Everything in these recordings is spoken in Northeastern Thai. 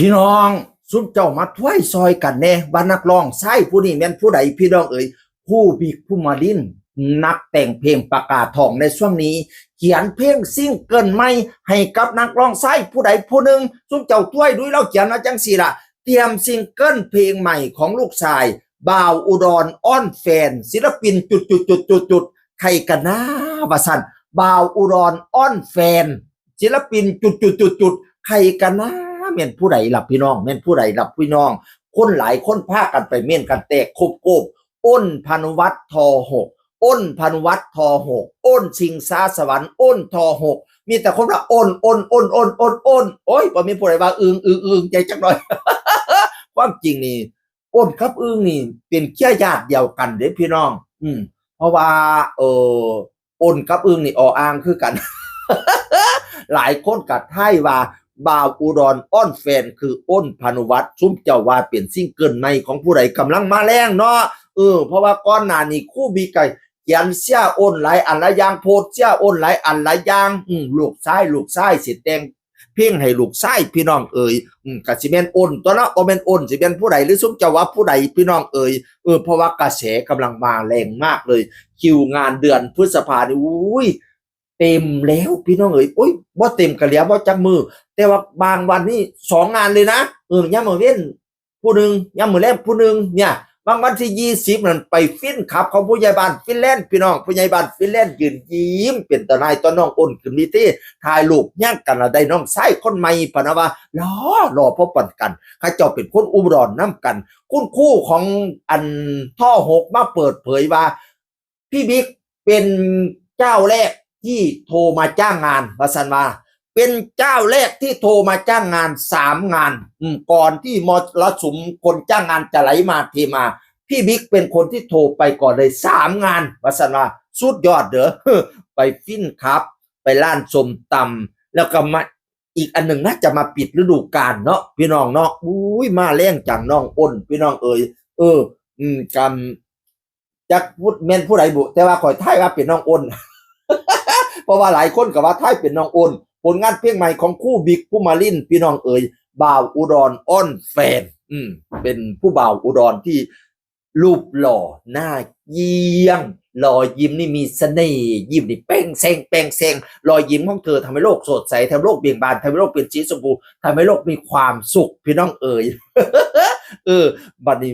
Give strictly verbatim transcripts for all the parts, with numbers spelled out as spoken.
พี่น้อง ซุมเจ้ามาทวยซอยกันแหน่ ว่านักร้องชายผู้นี้แม่นผู้ใด พี่น้องเอ๋ย ครูบิ๊ก ภูมิลินทร์ นักแต่งเพลงปากกาทองในช่วงนี้ เขียนเพลงซิงเกิลใหม่ให้กับนักร้องชายผู้ใดผู้หนึ่ง ซุมเจ้าทวยดู ลาวเขียนมาจั่งซี้ล่ะ เตรียมซิงเกิลเพลงใหม่ของลูกชาย บ่าวอุดรอ้อนแฟน ศิลปินจุดจุดจุดจุดจุด ใครกันนะ ว่าซั่น บ่าวอุดรอ้อนแฟน ศิลปินจุดจุดจุดจุด ใครกันนะ แม่นผู้ใดล่ะพี่น้อง แม่นผู้ใดล่ะพี่น้อง คนหลายคนพากันไปเม้นกันแตกโคบโคบ อ้นพานุวัฒน์ ทอหก อ้นพานุวัฒน์ ทอหก อ้นชิงช้าสวรรค์ อ้น ทอหก มีแต่คนว่าอ้น อ้น อ้น อ้น อ้น อ้น โอ้ย บ่มีผู้ใดว่าอึง อึง อึง ใจจักหน่อย ความจริงนี่ อ้นกับอึงนี่เป็นเครือญาติเดียวกันเด้พี่น้อง อืม เพราะว่า เออ อ้นกับอึงนี่ ออ่างคือกัน หลายคนก็ทายว่า บ่าวอุดรอ้อนแฟนคืออ้นพานุวัฒน์ ซุมเจ้าว่าเป็นซิงเกิลใหม่ของผู้ใด กำลังมาแรงเนาะ เออ เพราะว่าก่อนหน้านี้ครูบิ๊กก็เขียนเชียร์อ้นหลายอันหลายอย่าง โพสต์เชียร์อ้นหลายอันหลายอย่าง อืม ลูกชาย ลูกชายสิแต่งเพลงให้ลูกชาย พี่น้องเอ๋ย อืม ก็สิแม่นอ้นตัวเนาะ บ่แม่นอ้นสิแม่นผู้ใด หรือซุมเจ้าว่าผู้ใด พี่น้องเอ๋ย เออ เพราะว่ากระแสกำลังมาแรงมากเลย คิวงานเดือนพฤษภานี่ อุ้ย เต็มแล้วพี่น้องเอ๋ย โอ้ย บ่เต็มก็เหลือบ่จักมื้อ แต่ว่าบางวันนี่สองงานเลยนะ เออ ยามมื้อเว็นผู้หนึ่ง ยามมื้อแลงผู้หนึ่ง เนี่ย บางวันที่ยี่สิบนั่นไปฟินคลับของผู้ใหญ่บ้านฟินแลนด์ พี่น้อง ผู้ใหญ่บ้านฟินแลนด์ยืนยิ้มเป็นตาหน่ายต่อน้องอ้นขึ้นเวที ถ่ายรูปแย่งกัน แล้วได้น้องชายคนใหม่พะนะว่า หล่อ หล่อพอปานกัน เขาเจ้าเป็นคนอุดรนำกัน คุณครูของอัน ทอหก มาเปิดเผยว่า พี่บิ๊กเป็นเจ้าแรกที่โทรมาจ้างงาน ว่าซั่นว่า เป็นเจ้าแรกที่โทรมาจ้างงานสามงาน อืม ก่อนที่มรสุมคนจ้างงานจะไหลมาเทมา พี่บิ๊กเป็นคนที่โทรไปก่อนเลยสามงาน ว่าซั่นว่า สุดยอดเด้อ ไปฟินคลับ ไปร้านส้มตำ แล้วก็มา อีกอันหนึ่งน่าจะมาปิดฤดูกาลเนาะ พี่น้องเนาะ อุ้ย มาแรงจังน้องอ้น พี่น้องเอ๋ย เออ อืม กำ จักพูดแม่นผู้ใดบุ แต่ว่าข่อยทายว่าเป็นน้องอ้น เพราะว่าหลายคนก็ว่าทายเป็นน้องอ้น ผลงานเพลงใหม่ของครูบิ๊ก ภูมิลินทร์ พี่น้องเอ๋ย บ่าวอุดรอ้อนแฟน อืม เป็นผู้บ่าวอุดรที่รูปหล่อ หน้าเยี่ยง รอยยิ้มนี่มีเสน่ห์ ยิ้มนี่แป้งแซงแป้งแซง รอยยิ้มของเธอทำให้โลกสดใส ทำให้โลกเบ่งบาน ทำให้โลกเป็นสีชมพู ทำให้โลกมีความสุข พี่น้องเอ๋ย เออ บัดนี้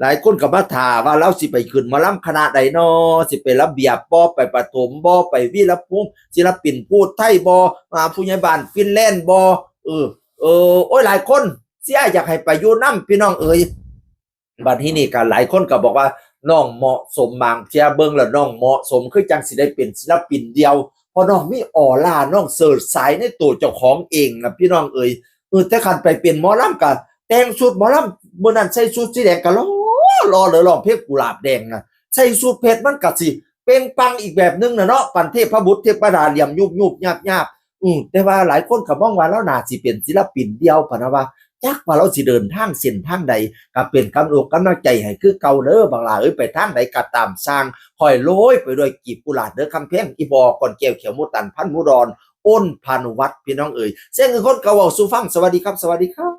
หลายคนก็มาถามว่าเราสิไปขึ้นหมอลำคณะใดน้อ สิไประเบียบบ่ ไปปฐมบ่ ไปวีรภูมิ ศิลปินภูไทบ่ มาผู้ใหญ่บ้านฟินแลนด์บ่ เออ เออ โอ้ย หลายคนเชียร์อยากให้ไปอยู่นำ พี่น้องเอ๋ย บัดนี้นี่ก็หลายคนก็บอกว่าน้องเหมาะสม บางเที่ยเบิ่งแล้วน้องเหมาะสม คือจังสิได้เป็นศิลปินเดี่ยว เพราะน้องมีออร่า น้องเสิร์ชสายในตัวเจ้าของเองนะพี่น้องเอ๋ย เออ แต่คันไปเป็นหมอลำก็แต่งชุดหมอลำ มื้อนั้นใส่ชุดสีแดงก็หล่อ หล่อเลย ร้องเพลงกุหลาบแดงนะ ใส่ชุดเพชรมันก็สิเปล่งปลั่งอีกแบบนึงนะเนาะ ปานเทพบุตรเทพดาเหลี่ยมยุบยุบยาบยาบ อืม แต่ว่าหลายคนก็มองว่าลาวน่าสิเป็นศิลปินเดี่ยวพะนะว่า จักว่าลาวสิเดินทางเส้นทางใด ก็เป็นกำลังอกกำลังใจให้คือเก่าเด้อ บักหล่าเอ้ย ไปทางใดก็ตามซ่าง ขอให้โรยไปด้วยกลีบกุหลาบเด้อ คำแพง อีบ่อ ก่อนแก้ว เขียวหมูตัน พันหมูดอน อ้นพานุวัฒน์ พี่น้องเอ๋ย เสียงคือคนเก่าเว้าสู่ฟัง สวัสดีครับ สวัสดีครับ